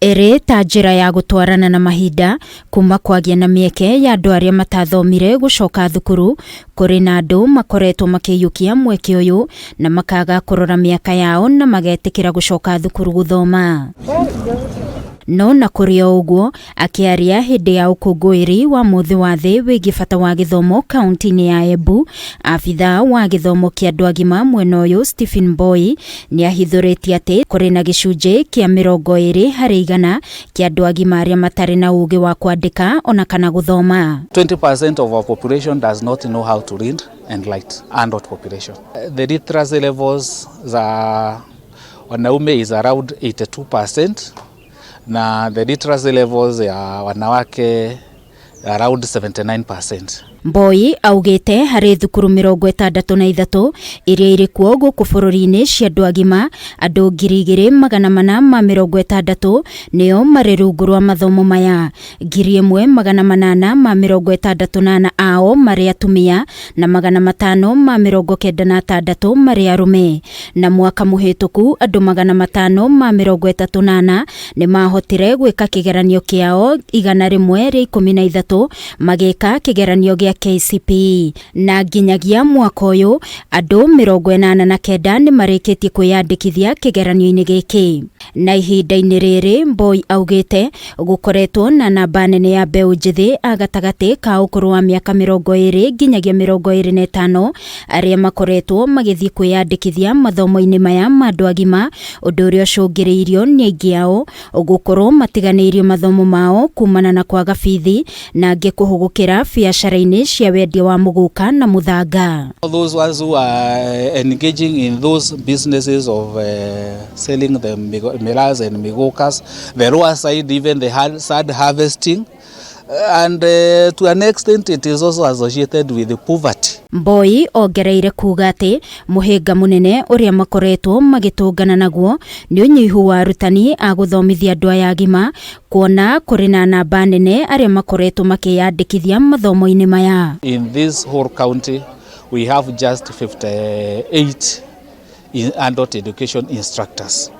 Ĩrĩ ta njĩra ya gũtwarana na mahinda kuma kwagĩa na mĩeke ya andũ arĩa matathomire gũcoka thukuru, kũrĩ na andũ makoretwo makĩiyũkia mweke ũyũ na makaga kũrora mĩaka yao na magetĩkĩra gũcoka thukuru gũthoma. No na kũrĩ o ũguo, akĩaria hĩndĩ ya ũkũngũĩri wa mũthĩ wa thĩ wĩgiĩ bata wa gĩthomo kaunti-inĩ ya Embu, abithaa wa gĩthomo kĩa andũ agima mwena ũyũ Stephen Mboi nĩ ahithũrĩtie atĩ kũrĩ na gĩcunjĩ kĩa 20% kĩa andũ agima arĩa matarĩ na ũgĩ wa kwandĩka ona kana gũthoma. 20% of our population does not know how to read and write, adult population. The literacy levels za wanaume is around 82% na the literacy levels ya wanawake around 79%. Mboi augĩte harĩ thukuru 63 iria irĩ kuo gũkũ bũrũri-inĩ cia andũ agima, andũ 2460 nĩo marĩ rungu rwa mathomo maya, 1864 ao marĩ atumia na 596 marĩ arũme. Na mwaka mũhĩtũku andũ 534 nĩ mahotire gwĩka kĩgeranio kĩao 113 magĩka kĩgeranio gĩa KCPE, na nginyagia mwaka ũyũ andũ 89 nĩ marĩkĩtie kwĩyandĩkithia kĩgeranio-inĩ gĩkĩ. Na ihinda-inĩ rĩrĩ Mboi augĩte gũkoretwo na namba nene ya mbeũ njĩthĩ a gatagatĩ ka ũkũrũ wa mĩaka 20 nginyagia 25 arĩa makoretwo magĩthiĩ kwĩyandĩkithia mathomo-inĩ maya ma andũ agima, ũndũ ũrĩa ũcũngĩrĩirio nĩ aingĩ ao gũkorwo matiganĩirio mathomo mao kumana na kwaga bithi na angĩ kũhũgũkĩra biacara-inĩ cia wendia wa mũgũka na mũthanga. Those ones who are engaging in those businesses of selling the miras and migokas, the lower side, even the sand harvesting, and to an extent it is also associated with the poverty. Mboi ongereire kuga atĩ mũhĩnga mũnene ũrĩa makoretwo magĩtũngana naguo nĩ ũnyihu wa arutani a gũthomithia andũ aya agima, kuona kũrĩ na namba nene arĩa makoretwo makĩyandĩkithia mathomo-inĩ maya. In this whole county we have just 58 adult education instructors,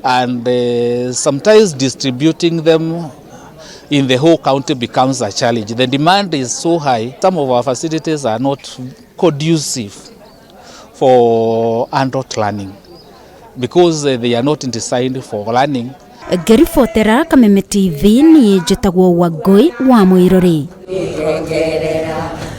and sometimes distributing them in the whole county becomes a challenge. The demand is so high. Some of our facilities are not conducive for adult learning because they are not designed for learning. Ngĩribotera Kameme TV, niĩ njĩtagwo Wangũi wa Mũirũrĩ.